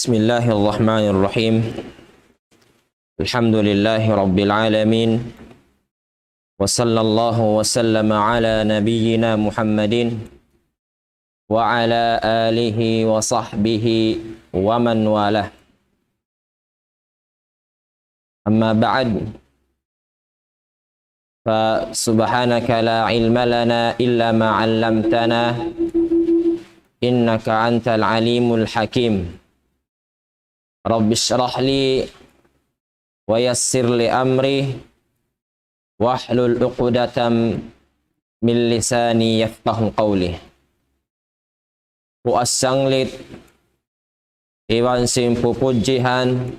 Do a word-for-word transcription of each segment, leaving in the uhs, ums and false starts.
بسم الله الرحمن الرحيم. الحمد لله رب العالمين. وصلى الله وسلم على نبينا محمد وعلى آله وصحبه ومن والاه. أما بعد، فسبحانك لا علم لنا إلا ما علمتنا إنك أنت العليم الحكيم. رب اشرح لي ويسر لي أمري واحلل عقدة من لساني يفقه قولي. Puas sanglit iban sin pupudjihan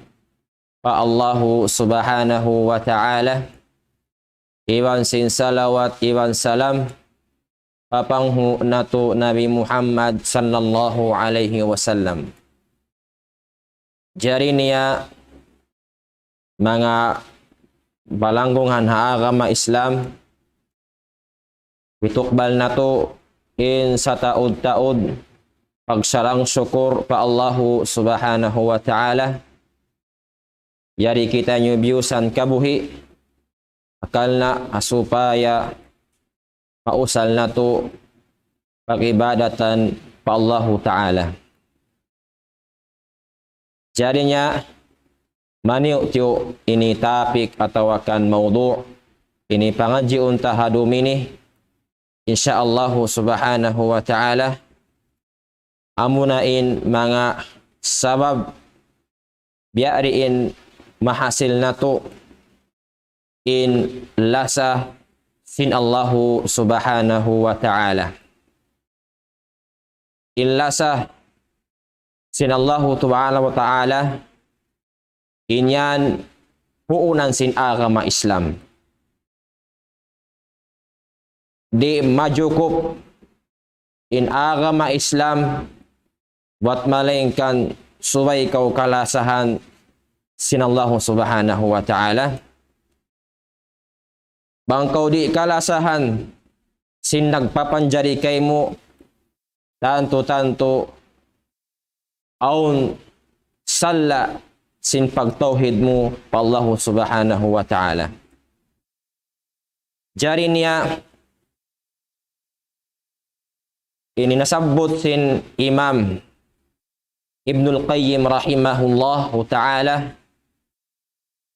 pa Allahu Subhanahu wa Ta'ala, iban sin salawat iban salam pa panghu' natu' Nabi Muhammad sallallahu alayhi wasallam. Jari niya manga palanggungan ha agama Islam, hitukbal natu' in sataud-taud pagsarang-sukur pa Allahu Subhanahu wa Ta'ala. Yari kitaniyu biyusan kabuhi', akal na ha supaya mausal natu' pag-ibadatan pa Allahu Ta'ala. Jari niya, maniyu-tiyu ini topic atawa kan mawdu' ini pangadjiun ta ha dum ini, insya Allahu Subhanahu wa Ta'ala, amuna in manga sabab biya' diin mahasil natu' in lasa sin Allahu Subhanahu wa Ta'ala. In lasa sin Allahu Subhanahu wa Ta'ala, in yan puunan sin agama Islam. Di' majukup in agama Islam buat malaingkan subay kaw kalasahan sin Allahu Subhanahu wa Ta'ala. Bang kaw di' kalasahan sin nagpapanjari kaymu, tantu-tantu awn sala' sin pagtawhid mu pa Allahu Subhanahu wa Ta'ala. Jari niya ini nasabbut sin Imam Ibnul Qayyim rahimahullahu ta'ala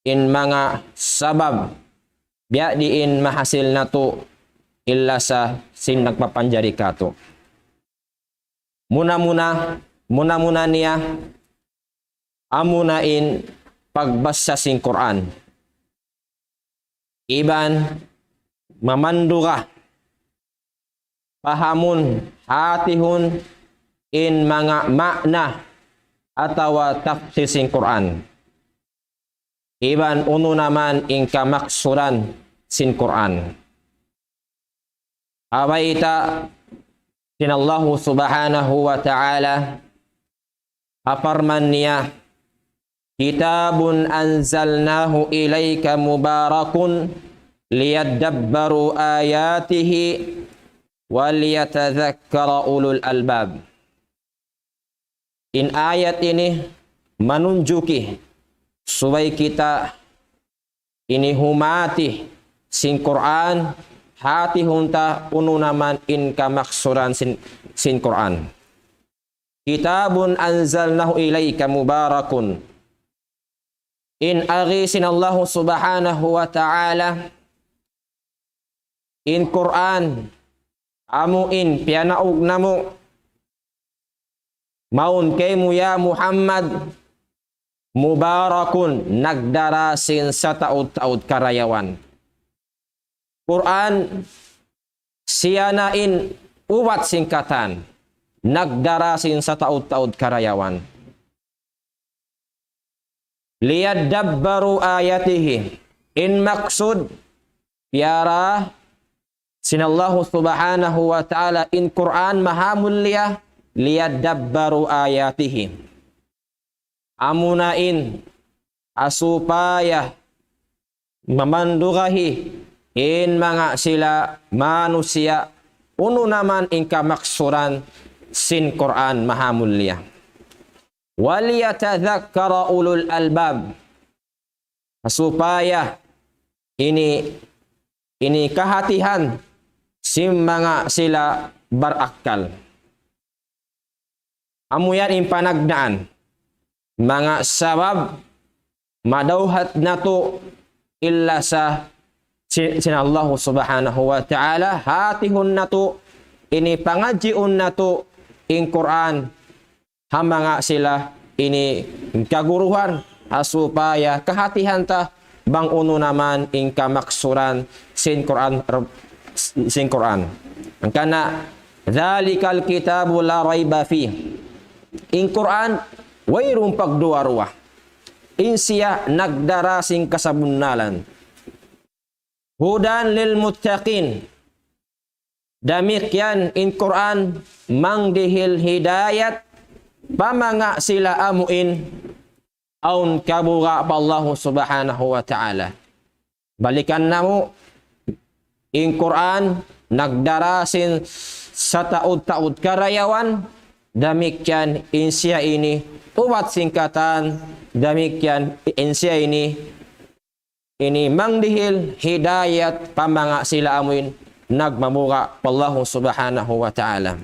in manga sabab biya' diin mahasil natu' in lasa sin nagpapanjari katu'. Muna-muna, muna-muna niya, amuna in pagbasa sin Qur'an. Iban mamanduga, pahamun, hatihun in manga ma'na atawa tafsir sin Qur'an. Iban unu naman in kamaksuran sin Qur'an. Abayta' sin Allahu Subhanahu wa Ta'ala, ha parman niya, كتاب أنزلناه إليك مبارك ليدبروا آياته وليتذكر أولو الألباب. In ayat ini manunjuki subay kita ini humati sin Qur'an, hatihun ta unu naman in kamaksuran sin, sin Qur'an. كتاب أنزلناه إليك مبارك. In agi sin Allahu Subhanahu wa Ta'ala, in Qur'an, amu in piyanaug namu', mawn kaymu ya Muhammad, mubarakun, nagdara sin sataud-taud karayawan. Qur'an, siya na in ubat sin katan, nagdara sin sataud-taud karayawan. ليدبروا آياته. In maksud, piyara sin Allahu Subhanahu wa Ta'ala in Qur'an maha mulia, ليدبروا آياته. Amuna in, ha supaya mamandugahi in manga sila manusiya', unu naman in kamaksuran sin Qur'an maha mulia. وليتذكر أولو الألباب. Supaya ini, ini kahatihan sin manga sila barakkal. Amu yan in panagnaan. Manga sabab, madawhat natu' illa sa si-, sin Allah Subhanahu wa Ta'ala, hatihun natu', ini pangadjiun natu' in Qur'an, ha manga sila ini kaguruhan, ha supaya kahatihan ta bang unu na man in kamaksuran sin Qur'an, sin Qur'an. Hangkan na, ذلك الكتاب لا ريب فيه. In Qur'an, wayruun pagduwa-ruwa. In siya nagdara sin kasabunnalan. هدى للمتقين. Damikkiyan in Qur'an mangdihil hidayat pa manga sila amuin awn kabuga' pa Allahu Subhanahu wa Ta'ala. Balikan namu', in Qur'an nagdara sin sataud-taud karayawan, damikkiyan in siya ini ubat sin katan, damikkiyan in siya ini ini mangdihil hidayat pa manga sila amuin nagmabuga' pa Allahu Subhanahu wa Ta'ala.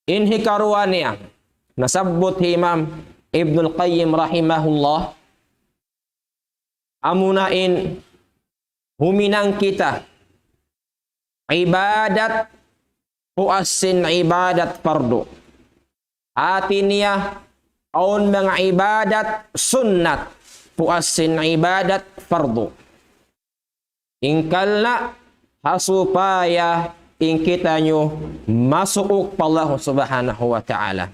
In hikaruwa niya, nasabbut hi Imam Ibnul Qayyim rahimahullah, amuna in huminang kita ibadat puas sin ibadat fardu. Hati niya, awn manga ibadat sunnat puas sin ibadat fardu. In karna' ha supaya in kitaniyu masuuk pa Allah Subhanahu wa Ta'ala.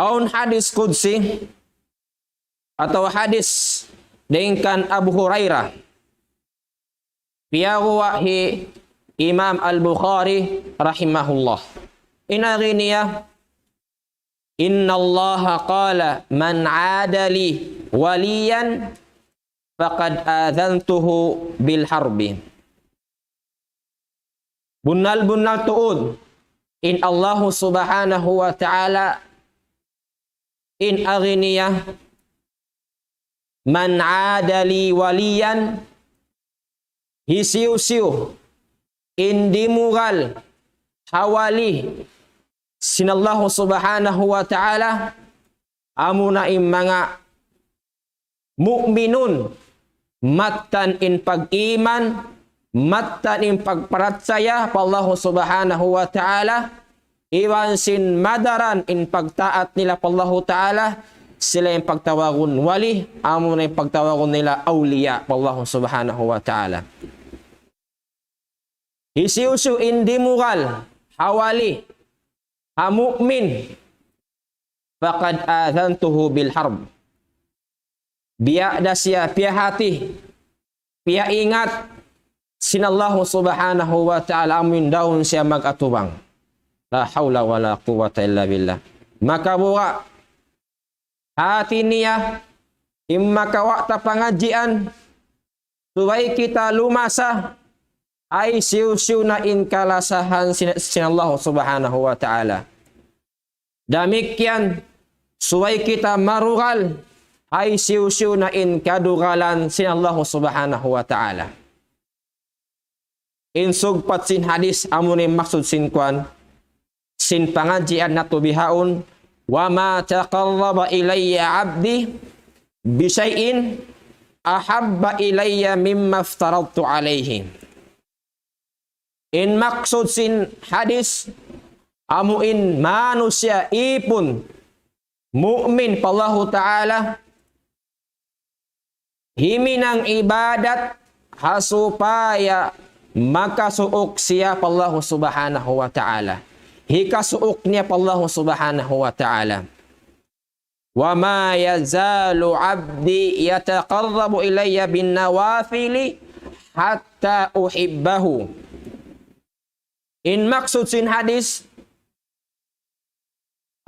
Awn hadis qudsi atawa hadis dayn kan Abu Hurairah. Piyaguwa' hi Imam Al-Bukhari rahimahullah. In agi niya, إن الله قال من عادى لي وليا فقد آذنته بالحرب. Bunnal-bunnal tuud in Allahu Subhanahu wa Ta'ala in agi niya, من عادى لي وليا, hisiyu-siyu in dimugal ha wali sin Allahu Subhanahu wa Ta'ala, amuna in manga mu'minun, mattan in pag-iman, mattan in pagparachaya pa Allahu Subhanahu wa Ta'ala, iban sin madaran in pagtaat nila pa Allahu Ta'ala, sila in pagtawagun wali, amuna in pagtawagun nila awliya pa Allahu Subhanahu wa Ta'ala. Hisiyu-siyu in dimugal ha wali, ha mu'min, فقد آذنته بالحرب. Biya' da siya piyahati, piyaingat sin Allahu Subhanahu wa Ta'ala amuin daun siya mag-atubang. لا حول ولا قوة إلا بالله. Makabuga' hati niya, in makawa' ta pangadjian, subay kita lumasa, hisiyu-siyu na in kalasahan sin, sin Allah Subhanahu wa Ta'ala. Damikkiyan, subay kita marugal, hisiyu-siyu na in kadugalan sin Allah Subhanahu wa Ta'ala. In sugpat sin hadis, amuna in maksud sin kuwan, sin pangadjian natu' bihaun, وما تقرب إلي عبدي بشيء أحب إلي مما افترضت عليه. In maksud sin hadis, amu in manusiya' ipun mu'min pa Allahu Ta'ala, himinang ibadat ha supaya makasuuk siya pa Allahu Subhanahu wa Ta'ala. Hikasuuk niya pa Allahu Subhanahu wa Ta'ala. وما يزال عبدي يتقرب إلي بالنوافل حتى أحبه. In maksud sin hadis,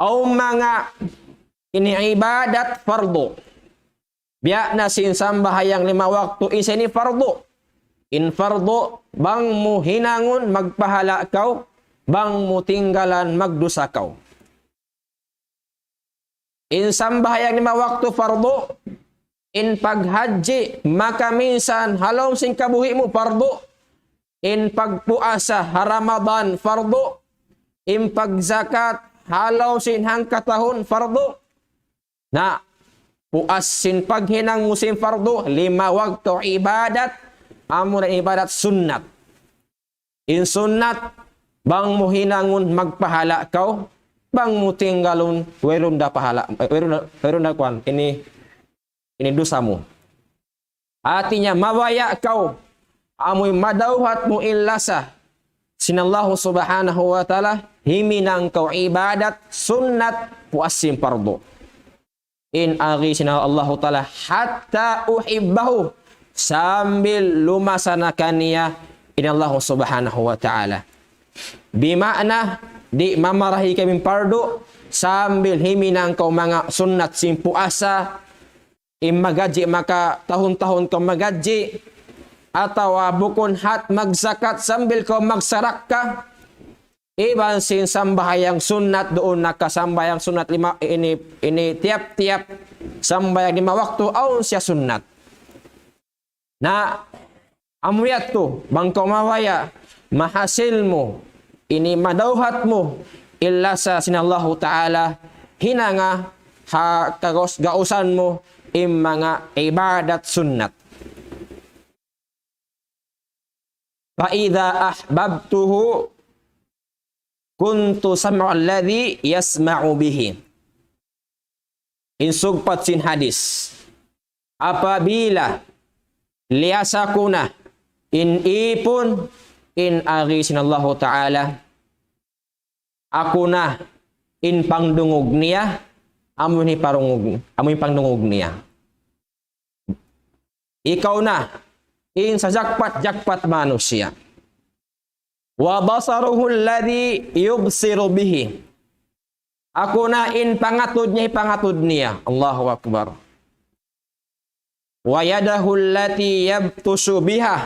awn manga ini ibadat fardu. Biya' na sin sambahayang lima waktu, isa ini fardu. In fardu, bang mu hinangun magpahala' kaw, bang mu tinggalan magdusa kaw. In sambahayang lima waktu fardu, in paghajji makaminsan ha lawm sin kabuhi' mu fardu, in pagpuasa ha Ramadan fardu, in pagzakat ha lawm sin hangkatahun fardu. Na, puas sin paghinang mu sin fardu, lima waktu ibadat, amuna ibadat sunnat. In sunnat, bang mu hinangun magpahala kaw, bang mu tinggalun, wayruun da pahala, eh, wayruun da, wayruun da kuwan, ini, ini dusa mu. Hāti niya, mabaya' kaw, amuin madawhat mu in lasa sin Allahu Subhanahu wa Ta'ala, himinang kaw ibadat sunnat puas sin fardu. In agi sin Allahu Ta'ala, hatta uhibbahu, sambil lumasa na kaniya in Allahu Subhanahu wa Ta'ala. Bima'na, di' mamarahi kami fardu, sambil himinang kaw manga sunnat sin puasa, in maghajji maka tahun-tahun kaw maghajji, atawa bukun hat magzakat sambil kaw magsarakka, iban sin sambahayang sunnat duun na ka sambahayang sunnat lima ini, ini tiyap-tiyap sambahayang lima waktu awn siya sunnat. Na, amu yadtu, bang kaw mabaya', mahasil mu, ini madawhat mu, in lasa sin Allahu Ta'ala, hinanga ha kagaus-gausan mu, in manga ibadat sunnat. فإذا أحببته كنت سمعه الذي يسمع به. In sugpat sin hadis. Apabila liyasa ku na in ipun in agi sin Allahu Ta'ala, aku na in pangdungug niya, amu in parungug, amu in pangdungug niya. Ikaw na in sajakpat-jakpat manusiya'. وبصره الذي يبصر به. Aku na in pangatud niya, pangatud niya. Allahu Akbar. ويده التي يبطش بها.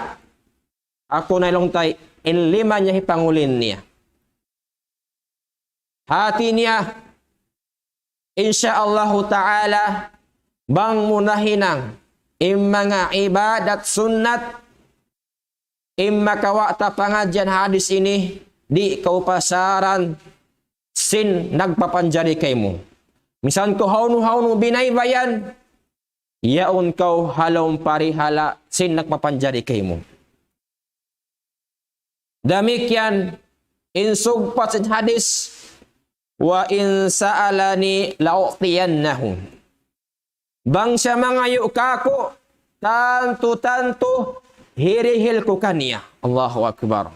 Aku na, laung ta, in lima niya, hipangulin niya. Hāti niya, insya Allahu Ta'ala, bang mu nahinang in manga ibadat sunnat, in makawa' ta pangadjian hadis ini, di' kaw pasaran sin nagpapanjari kaymu. Misan kaw hawnu-hawnu binaybayan, yaun kaw ha lawm parihala' sin nagpapanjari kaymu. Damikkiyan in sugpat sin hadis, وإن سألني لأعطينه. Bang siya mangayu' kāku', tantu-tantu hirihil ku kaniya. Allahu Akbar.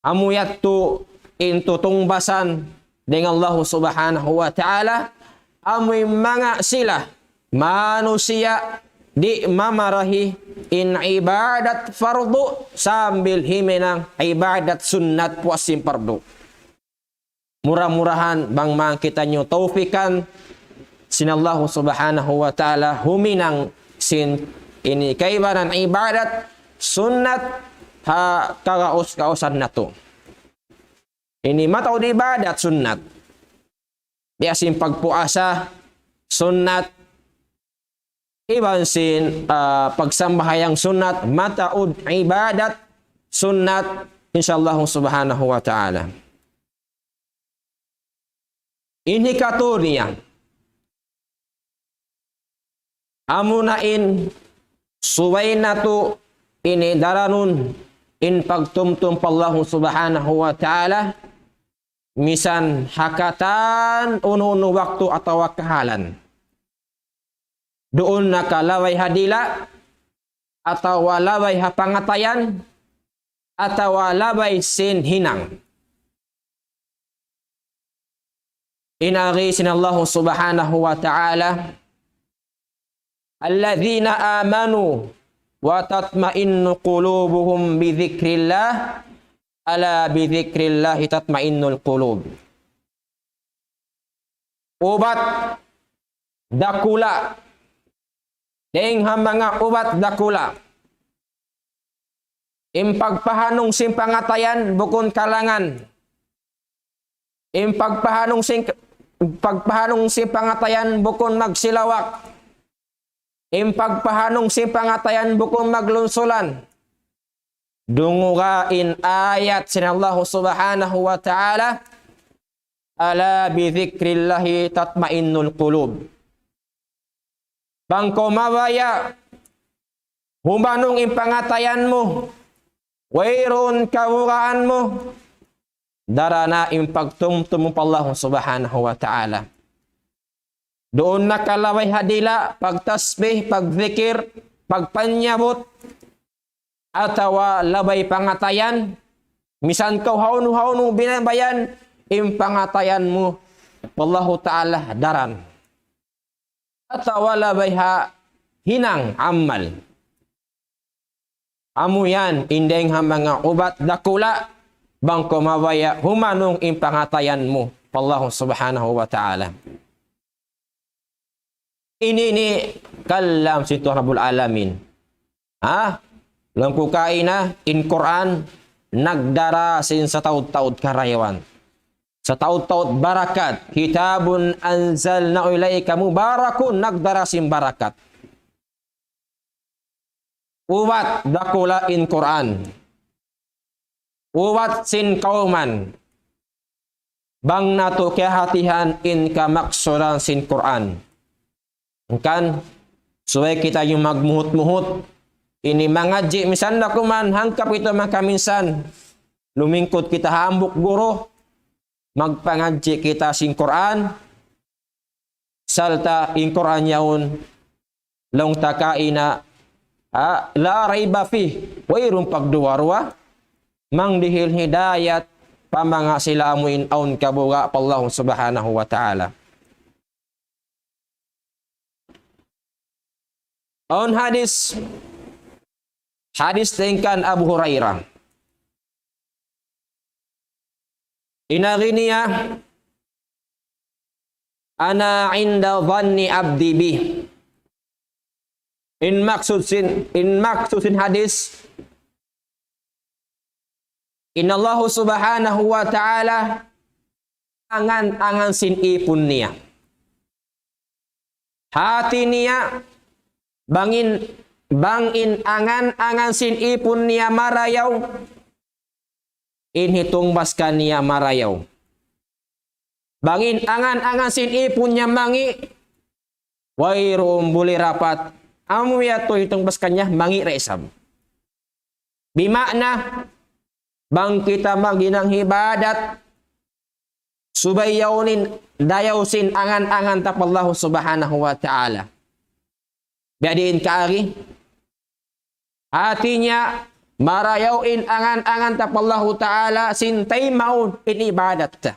Amu yadtu in tutungbasan dayn ha Allahu Subhanahu wa Ta'ala, amu in manga sila manusiya' di' mamarahi in ibadat fardu sambil himinang ibadat sunnat puas sin fardu. Mura-murahan bang man kitaniyu tawpikan sin Allahu Subhanahu wa Ta'ala huminang sin ini kaibanan ibadat sunnat ha kagaus-gausan natu'. Ini mataud ibadat sunnat. Biya' sin pagpuasa sunnat, iban sin, ah, pagsambahayang sunnat, mataud ibadat sunnat, insya Allah Subhanahu wa Ta'ala. In hikatū niya, amuna in subay natu' ini daranun in pagtumtum pa Allahu Subhanahu wa Ta'ala, misan ha katan unu-unu waktu atawa kahalan. Duun na ka labay ha dila', atawa labay ha pangatayan, atawa labay sin hinang. In agi sin Allahu Subhanahu wa Ta'ala, الذين آمنوا وتطمئن قلوبهم بذكر الله ألا بذكر الله تطمئن القلوب. Ubat dakula', dayn ha manga ubat dakula'. In pagpahanung sin pangatayan bukun kalangan. In pagpahanung sin, pagpahanung sin pangatayan bukun magsilawak. In pagpahanung sin pangatayan bukun maglunsulan. Dunguga in ayat sin Allah Subhanahu wa Ta'ala, "Ala bi dhikrillahi tatma'innul qulub." Bang kaw mabaya' humanung in pangatayan mu, wayruun kabugaan mu, darana in pagtumtum mu pa Allah Subhanahu wa Ta'ala. Duun na ka labay ha dila', pagtasbih, pagdikir, pagpanyabut, atawa labay pangatayan, misan kaw hawnu-hawnu binabayan, in pangatayan mu pa Allahu Ta'ala daran. Atawa labay ha hinang amal. Amu yan, in dayng ha manga ubat dakula', bang kaw mabaya' humanung in pangatayan mu pa Allah Subhanahu wa Ta'ala. Ini ini kalam sin Tuhan Rabbul Alamin. Ha? Laung ku kaina, in Qur'an, nagdara sin sataud-taud karayawan. Sataud-taud barakat. Kitabun anzalnahu ilayka mubarakun, nagdara sin barakat. Ubat dakula' in Qur'an. Ubat sin kawman. Bang natu' kiyahatihan in kamaksuran sin Qur'an. Hangkan, subay kita yan magmuhut-muhut. Ini mangadji', misan da kuman, hangkap kita makaminsan. Lumingkud kita hambuuk guru. Magpangadji' kita sin Qur'an. Sarta' in Qur'an yaun, laung ta kaina, ha, la rayba fih, wayruun pagduwa-ruwa, mangdihil hidayat, pa manga sila amu in awn kabuga' pa Allah Subhanahu wa Ta'ala. Awn hadis, hadis dayn kan Abu Hurairah. In agi niya, "Ana inda dhanni abdi bi." In maksud sin, in maksud sin hadis, in Allah Subhanahu wa Ta'ala angan-angan sin ipun niya. Hati niya, bang in, bang in angan-angan sin ipun niya marayaw, in hitungbas kaniya marayaw. Bang in angan-angan sin ipun niya mangi', wayruun buli rapat, amu yadtu hitungbas kaniya mangi' da isab. Bima'na, bang kita maghinang ibadat, subay yaun in dayaw sin angan-angan ta pa Allah Subhanahu wa Ta'ala. Biya' diin kaagi? Hati niya, marayaw in angan-angan ta pa Allahu Ta'ala sin taymaun in ibadat ta.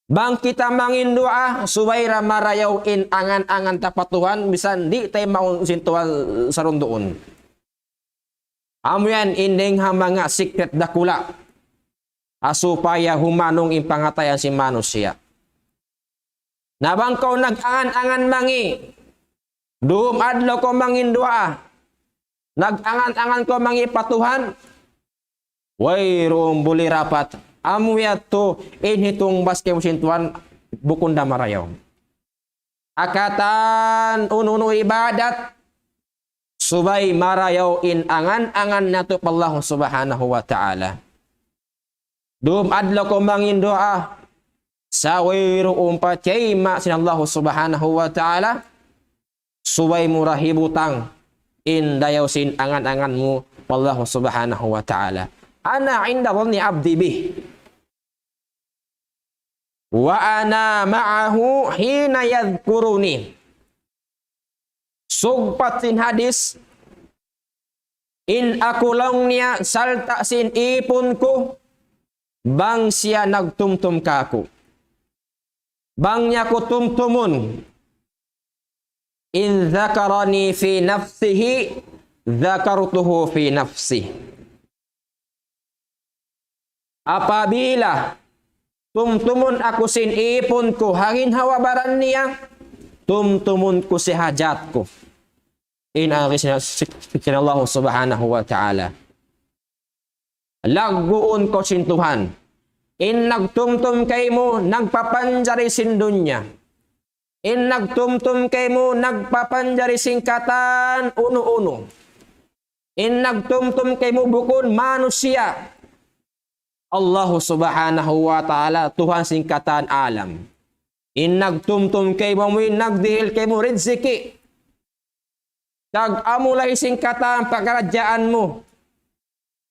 Bang kita mangin duwaa, subay da marayaw in angan-angan ta pa Tuhan, misan di' taymaun sin Tuhan sarunduun. Amu yan in dayng ha manga secret dakula'. Ha supaya humanung in pangatayan sin manusiya'. Na bang kaw nag-angan-angan mangi', dum adlaw kaw mangin duwaa, nag-angan-angan kaw mangi' pa Tuhan, wayruun buli rapat. Amu yadtu in hitungbas kaymu sin Tuhan, bukun da marayaw. Ha katan unu-unu ibadat, subay marayaw in angan-angan natu' pa Allah Subhanahu wa Ta'ala. Dum adlaw kaw mangin duwaa, sa' wayruun pa tiyayma' sin Allah Subhanahu wa Ta'ala, subay mu da hibutang in dayaw sin angan-angan mu pa Allah Subhanahu wa Ta'ala. Ana inda dhanni abdi bi. Wa ana ma'ahu hina yadhkuruni. Sugpat sin hadis, in aku laung niya sarta' sin ipun ku, bang siya nagtumtum kāku'. Bang niya aku tumtumun, in dhakarani fi nafsihi, dhakartuhu fi nafsi. Apabila tumtumun aku sin ipun ku ha ginhawa-baran niya, tumtumun ku siya ha jat ku. In agi sin, sin Allah subhanahu wa ta'ala. Lagguun kaw sin Tuhan. In nagtumtum kaymu, nagpapanjari sin dunya. In nagtumtum kaymu, nagpapanjari sin katan unu-unu. In nagtumtum kaymu bukun manusiya'. Allahu subhanahu wa ta'ala, Tuhan sin katan alam. In nagtumtum kaymu, in nagdihil kaymu riziki. Kag amu lahi sin katan pakaradjaan mu.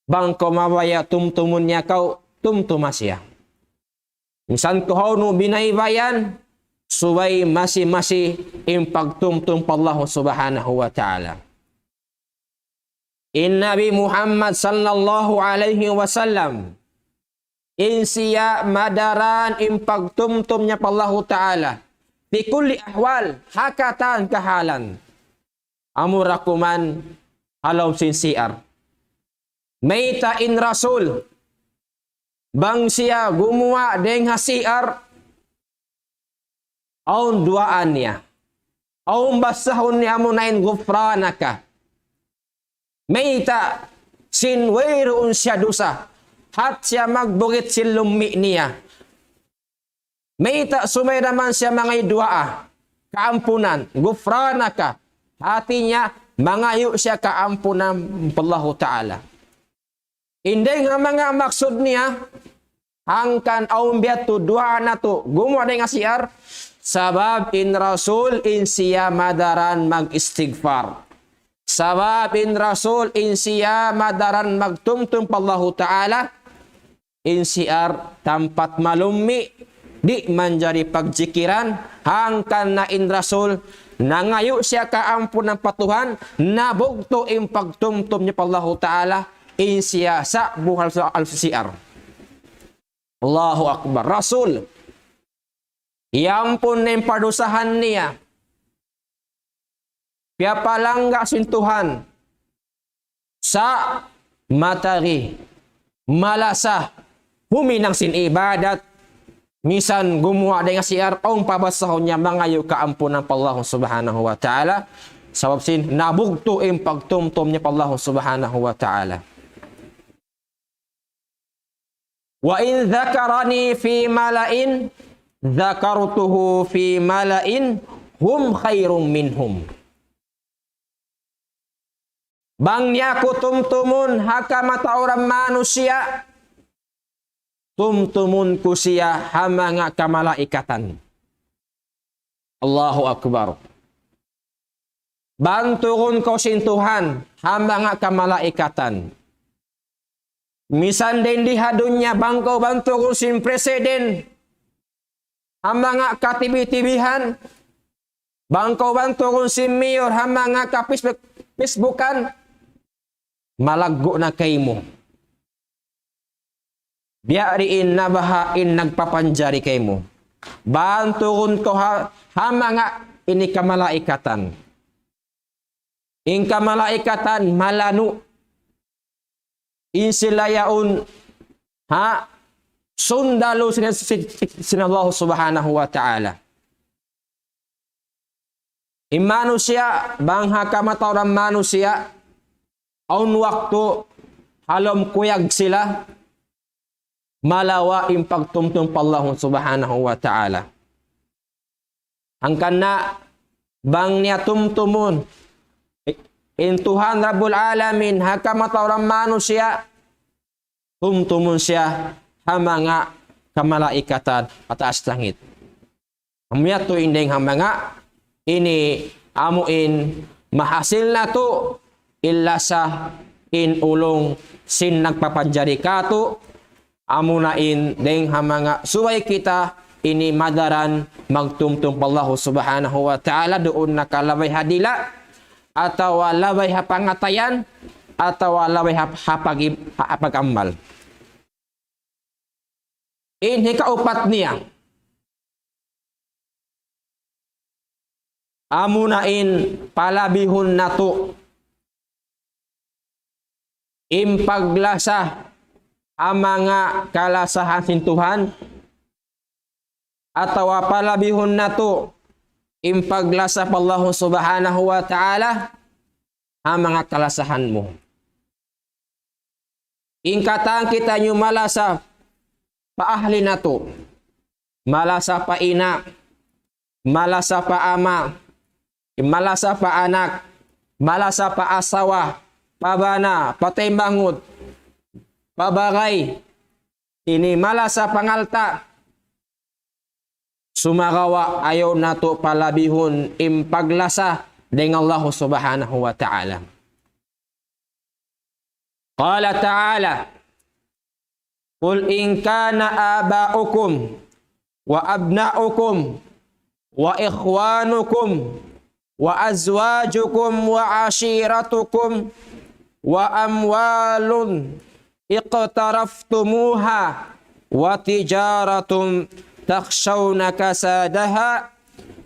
Bang kaw mabaya' tumtumun niya kaw, tumtuma siya. Minsan kaw hawnu binaybayan, subay masi-masi in pagtumtum pa Allah subhanahu wa ta'ala. In Nabi Muhammad sallallahu alayhi wasallam, in siya madaran in pagtumtum niya pa Allahu Ta'ala. Fi kulli ahwal, ha katan kahalan. Amura kuman ha lawm sin C R. Mayta' in Rasul, bang siya gumuwa' dayng ha C R, awn duwaan niya. Awn basahun niya amuna in ghufranaka. Mayta' sin wayruun siya dusa. Hat siya magbugit sin lummi' niya. Mayta' subay da man siya mangayu' duwaa. Kaampunan. Ghufranaka. Hati niya, mangayu' siya kaampunan pa Allahu Ta'ala. In dayng ha manga maksud niya, hangkan awn biya' tu duwaa natu', gumuwa' dayng ha C R, sabab in Rasul in siya madaran mag-istighfar. Sabab in Rasul in siya madaran magtumtum pa Allahu Ta'ala, in C R tampat malummi', di' manjari pagjikiran, hangkan na in Rasul, nangayu' siya kaampunan pa Tuhan, nabugtu' in pagtumtum niya pa Allahu Ta'ala, in siya sa' buhal sa al C R. Allahu Akbar. Rasul, iyampun na in padusahan niya. Piyapalangga' sin Tuhan. Sa' matari, malasa, huminang sin ibadat, misan gumuwa' dayng ha C R, awn pabasahun niya mangayu' kaampunan pa Allah Subhanahu wa Ta'ala, sabab sin nabugtu' in pagtumtum niya pa Allah Subhanahu wa Ta'ala. وإن ذكرني في ملأ ذكرته في ملأ هم خير منهم. Bang niya aku tumtumun ha kamatauran manusiya', tumtumun ku siya ha manga kamalaikatan. Allahu Akbar. Bantugun kaw sin Tuhan ha manga kamalaikatan. Misan dayn di ha dunya, bang kaw bantugun sin president ha manga katibi-tibihan, bang kaw bantugun sin mayor ha manga ka-Facebook-, Facebookan, malaggu' na kaymu. Biya' diin na baha' in nagpapanjari kaymu. Bantugun kaw ha, ha manga ini kamalaikatan. In kamalaikatan malanu'. In sila yaun, ha, sundalu sin, sin, sin Allah Subhanahu wa Ta'ala. In manusiya', bang ha kamatauran manusiya', awn waktu ha lawm kuyag sila, malawa' in pagtumtum pa Allah Subhanahu wa Ta'ala. Hangkan na bang niya tumtumun in Tuhan Rabbul Alamin ha kamatauran manusiya', tumtumun siya ha manga kamalaikatan ha taas langit. Amu yadtu in dayng ha manga ini amu in mahasil natu' in lasa in ulung sin nagpapanjari kātu', amuna in dayng ha manga subay kita ini madaran magtumtum pa Allah Subhanahu wa Ta'ala duun na ka labay ha dila', atawa labay ha pangatayan, atawa labay ha, ha pag-, ha pag-amal. In hikaupat niya, amuna in palabihun natu' in paglasa ha manga kalasahan sin Tuhan, atawa palabihun natu' in paglasa pa Allah Subhanahu wa Ta'ala, ha manga kalasahan mu. In katan kitaniyu malasa pa ahli natu', malasa pa ina', malasa pa ama', malasa pa anak, malasa pa asawa, pa bana, pa taymanghud, pa bagay, ini malasa pangalta'. Sumagawa' ayaw natu' palabihun in paglasa dayn Allah Subhanahu wa Ta'ala. قال تعالى: قل إن كان آباؤكم وأبناؤكم وإخوانكم وأزواجكم وعشيرتكم وأموال اقترفتموها وتجارة تخشون كسادها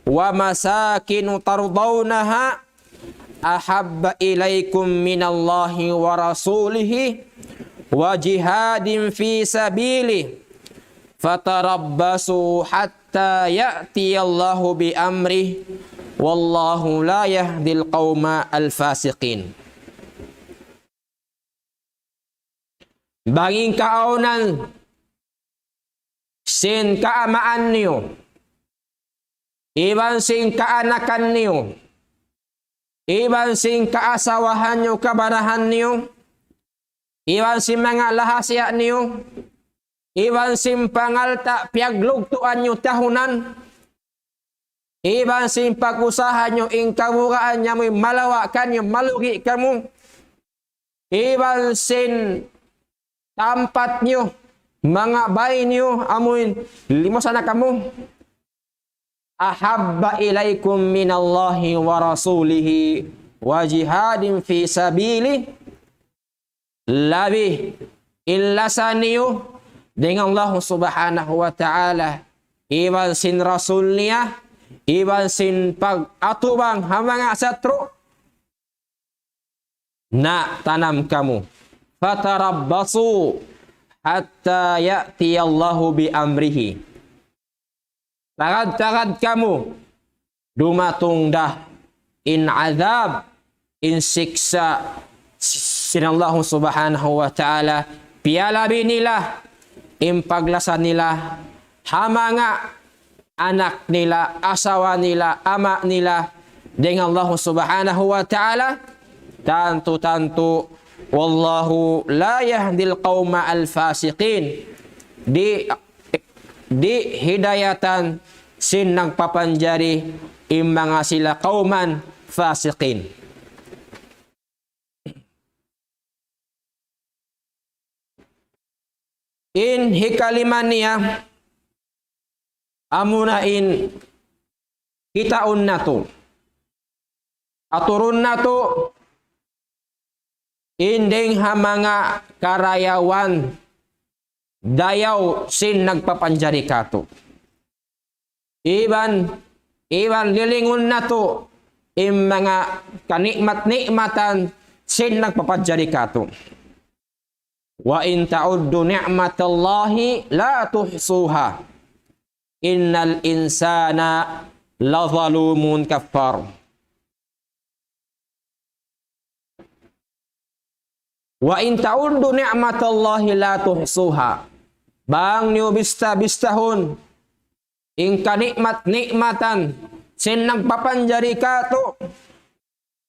ومساكن ترضونها أحب إليكم من الله ورسوله وجهاد في سبيله فتربصوا حتى يأتي الله بأمره والله لا يهدي القوم الفاسقين. Bang in kaawnan sin kaamaan niyu, iban sin kaanakan niyu, iban sin kaasawahan niyu, kabarahan niyu, iban sin manga lahasiya niyu, iban sin pangalta' piyaglugtuan niyu tahunan, iban sin pag-usaha niyu in kabugaan niya amuin malawa' kaniyu, malugi' kamu, iban sin tampat niyu, manga bay niyu, amuin limusan na kamu. أحب إليكم من الله ورسوله وجهاد في سبيله. Labi in lasa niyu dayn Allah Subhanahu wa Ta'ala, iban sin Rasul niya, iban sin pag-atubang ha manga satru', na tanam kamu. فتربصوا حتى يأتي الله بأمره. Tagad-tagad kamu, dumatung da in adhab, in siksa' sin Allah Subhanahu wa Ta'ala, piyalabi nila in paglasa nila ha manga anak nila, asawa nila, ama' nila, dayn Allah Subhanahu wa Ta'ala, tantu-tantu, والله لا يهدي القوم الفاسقين. Di', di' hidayatan sin nagpapanjari in manga sila kawman fasiqin. In hikalima niya, amuna in kitaun natu'. Aturun natu', in dayng ha manga karayawan dayaw sin nagpapanjari kātu'. Iban, iban lilingun natu' in manga kanikmat-nikmatan sin nagpapanjari kātu'. وإن تعدوا نعمة الله لا تحصوها إن الإنسان لظلوم كفار. وإن تعدوا نعمة الله لا تحصوها. Bang niyu bista-bistahun in kanikmat-nikmatan sin nagpapanjari kātu',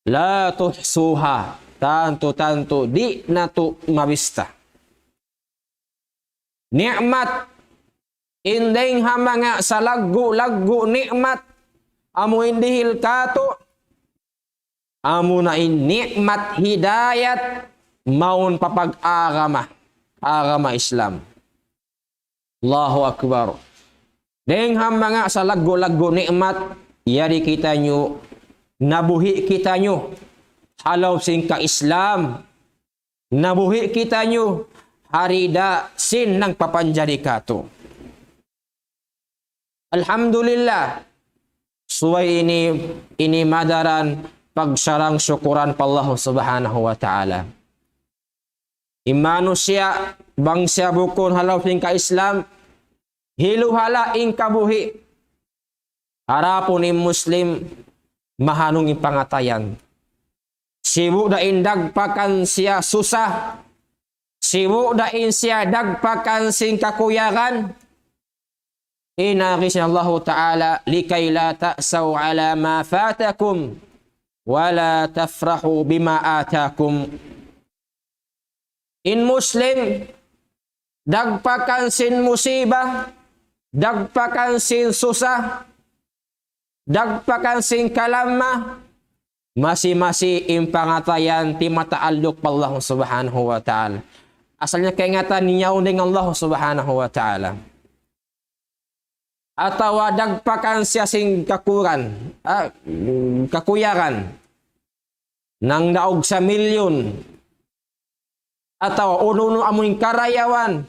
لا تحصوها, tantu-tantu di' natu' mabista. Ni'mat, in dayng ha manga salaggu'-laggu' ni'mat, amu in dihil kātu', amuna in ni'mat hidayat, mawn pa pag-agama, agama Islam. Allahu Akbar. Dayng ha manga salaggu'-laggu' ni'mat, yari kitaniyu, nabuhi' kitaniyu ha lawm sin ka-Islam, nabuhi' kitaniyu ha rida sin nagpapanjari kātu'. Alhamdulillah, subay ini, ini madaran pagsarang-sukuran pa Allah Subhanahu wa Ta'ala. In manusiya', bang siya bukun ha lawm sin ka-Islam, hiluhala' in kabuhi'. Adapun in Muslim, mahanung in pangatayan. Sibu' da in dagpakan siya susa. Sibu' da in siya dagpakan sin kakuyagan. In agi sin Allahu Ta'ala, لكي لا تأسوا على ما فاتكم ولا تفرحوا بما آتاكم. In Muslim, dagpakan sin musiba, dagpakan sin susa, dagpakan sin kalamma, masi-masi in pangatayan di' mataalluk pa Allah Subhanahu wa Ta'ala. Asal niya kaingatan niya dayn ha Allah Subhanahu wa Ta'ala. Atawa dagpakan siya sin kakuran, ah, kakuyagan. Nangdaug sa milyun. Atawa unu-unu amuin karayawan.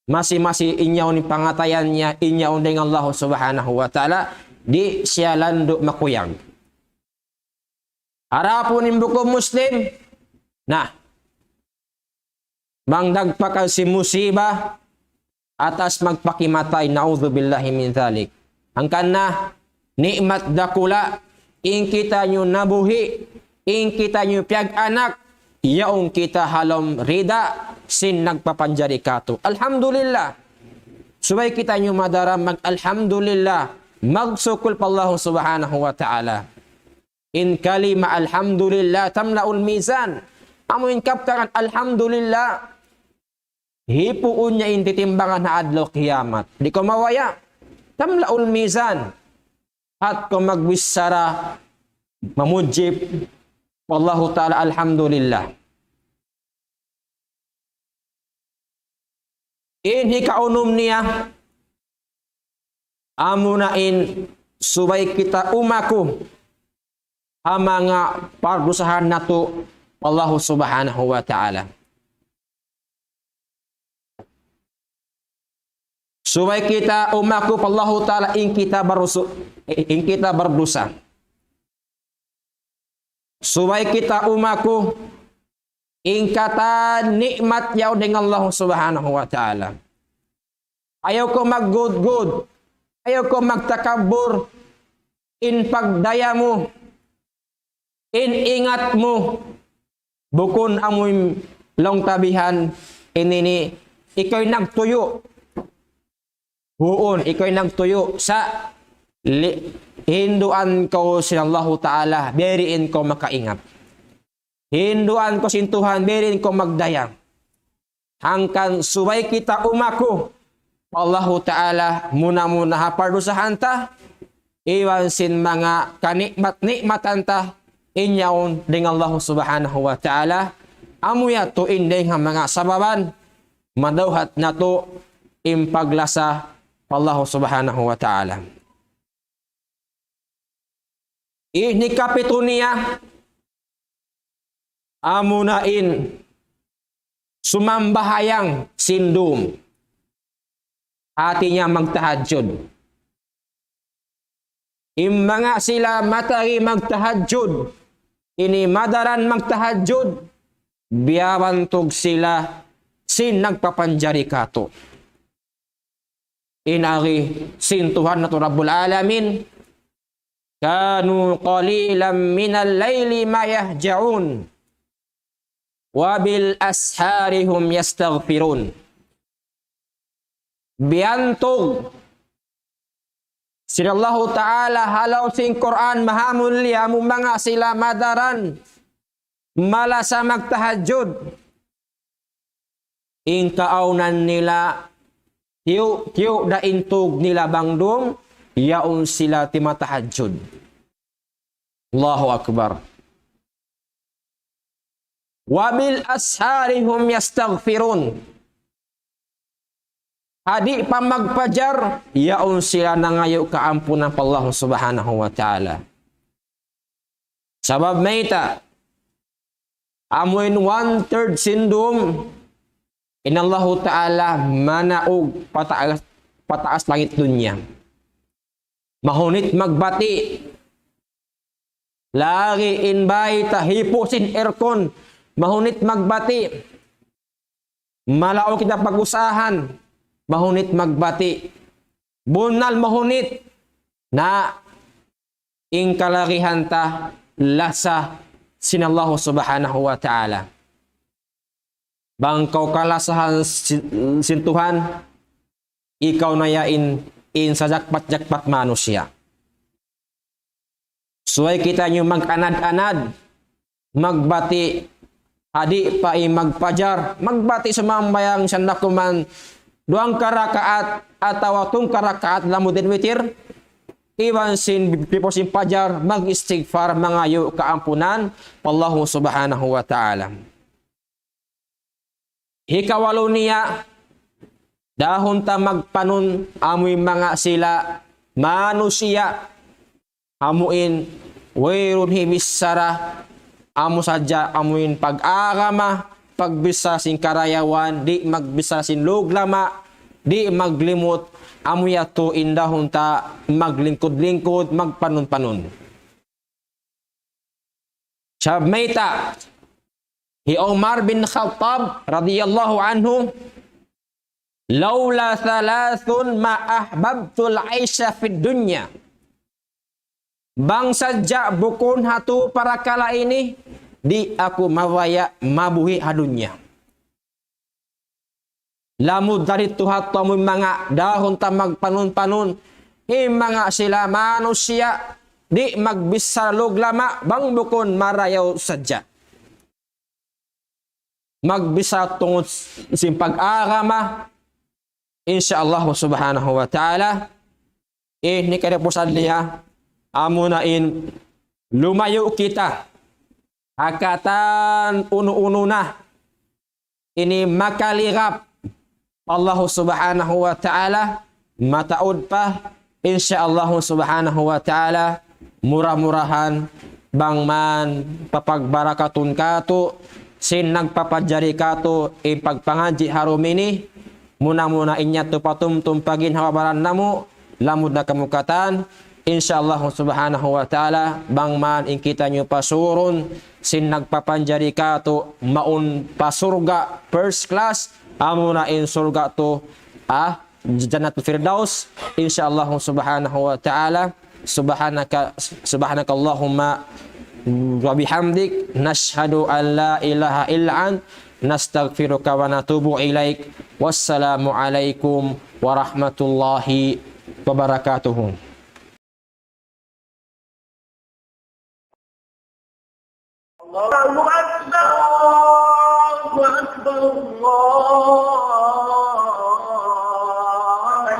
Masi-masi in yaun in pangatayan niya, in yaun dayn ha Allah Subhanahu wa Ta'ala, di' siya landu' makuyag. Adapun in bukun Muslim, na, bang dagpakan sin musiba, atas magpakimatay, na'udhu billahi min dhalik. Hangkan na, ni'mat dakula', in kitaniyu nabuhi', in kitaniyu piyag-anak, yaun kita ha lawm rida sin nagpapanjari katu'. Alhamdulillah. Subay kitaniyu madaran mag-alhamdulillah, magsukul pa Allah Subhanahu wa Ta'ala. In kalima alhamdulillah tamla'ul mizan. Amu in kabtangan alhamdulillah, hipuun niya in titimbangan ha adlaw kiyamat. Di' kaw mabaya'. Tamla'ul mizan. Hat kaw magbichara, mamudji pa Allahu Ta'ala, alhamdulillah. In hikaunum niya, amuna in subay kita umaku ha manga pardusahan natu' pa Allahu Subhanahu wa Ta'ala. Subay kita umaku pa Allahu Ta'ala in kita barusu-, in kita bardusa. Subay kita umaku in katan ni'mat yaun dayn ha Allah Subhanahu wa Ta'ala. Ayaw kaw maggudgud, ayaw kaw magtakabbur, in pagdaya mu, in ingat mu, bukun amu in laung ta bihan, in ini, ikaw in nagtuyu'. Huun, ikaw in nagtuyu'. Sa' li-, hinduan kaw sin Allahu Ta'ala, biya' diin kaw makaingat. Hinduan kaw sin Tuhan, biya' diin kaw magdaya. Hangkan subay kita umaku pa Allahu Ta'ala, muna-muna ha pardusahan ta, iban sin manga kanikmat-nikmatan ta, in yaun dayn ha Allahu Subhanahu wa Ta'ala, amu yadtu in dayn ha manga sababan, madawhat natu' in paglasa pa Allahu Subhanahu wa Ta'ala. In hikapitu niya, amuna in sumambahayang sin dum. Hati niya magtahajjud. In manga sila matari magtahajjud, ini madaran magtahajjud, biyabantug sila sin nagpapanjari katu'. In agi sin Tuhan natu' Rabbul Alamin, كانوا قليلا من الليل ما يهجعون وبالأسحار هم يستغفرون. Biyantug sin Allahu Ta'ala ha lawm sin Qur'an mahamulliya, amu manga sila madaran malasa magtahajjud. In kaawnan nila, tiyu'-tiyu' da in tug nila bang dum, yaun sila timatahajjud. Allahu Akbar. وبالأسحار هم يستغفرون. Ha di' pa magpajar, yaun sila nangayu' kaampunan pa Allah Subhanahu wa Ta'ala. Sabab mayta', amuin one-third sin dum, in Allahu Ta'ala manaug pataas, pataas langit dunya. Mahunit magbati'. Lagi' in bay ta hipu' sin aircon. Mahunit magbati'. Malaw kita pag-usahan. Mahunit magbati'. Bunnal mahunit. Na in kalagihan ta, lasa sin Allah Subhanahu wa Ta'ala. Bang kaw kalasahan sin, sin Tuhan, ikaw na yan in, in sajakpat-jakpat manusiya'. Subay kitaniyu mag-anad-anad, magbati', ha di' pa in magpajar, magbati' sumambahayang sanda kuman duwangka rakaat atawa tungka rakaat lamud in witir, iban sin pag'ubus sin pajar, mag-istighfar, mangayu' kaampunan pa Allahu Subhanahu wa Ta'ala. Hikawalu niya, dahun ta magpanun amuin manga sila manusiya', amuin wayruun hibichara, amu sadja amuin pag-agama, pagbichara sin karayawan, di' magbichara sin luglama, di' maglimut, amu yadtu in dahun ta maglingkud-lingkud, magpanun-panun. Sabab mayta', hi Umar bin Khattab radiyallahu anhu, "لولا ثلاث ما أحببت العيش في الدنيا." Bang sadja bukun ha tū parakala' ini, di' aku mabaya' mabuhi' ha dunya. Lamud dari tuhat tamu manga dahun ta magpanun-panun, in manga sila manusiya', di' magbichara luglama, bang bukun marayaw sadja. Magbichara tungud sin pag-agama, insya Allah Subhanahu wa Ta'ala, in hikadapusan niya, amuna in lumayu' kita ha katan unu-unu na ini makalirap Allahu Subhanahu wa Ta'ala, mataud pa, insya Allahu Subhanahu wa Ta'ala, mura-murahan, bang man papagbarakatun katu', sin nagpapajari katu', in pagpangadji' ha dum ini, muna-muna in yadtu patumtum pa ginhawa-baran namu', lamud na kamu katan, insya Allah Subhanahu wa Ta'ala, bang man in kitaniyu pasurun, sin nagpapanjari katu', mawn pa surga', first class, amuna in surga' tu, ah, Jannatul Firdaus, insya Allah Subhanahu wa Ta'ala, سبحانك سبحانك اللهم وبحمدك، نشهد أن لا إله إلا أنت، نستغفرك ونتوب إليك. والسلام عليكم ورحمة الله وبركاته. الله أكبر، الله أكبر، الله أكبر.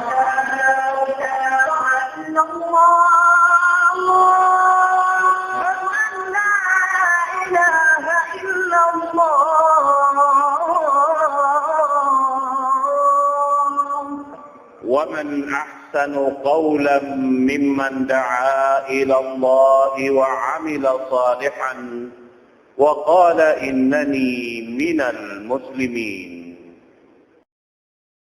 لا إله إلا الله. أشهد أن لا إله إلا الله. ومن أحسن قولا ممن دعا إلى الله وعمل صالحا وقال إنني من المسلمين.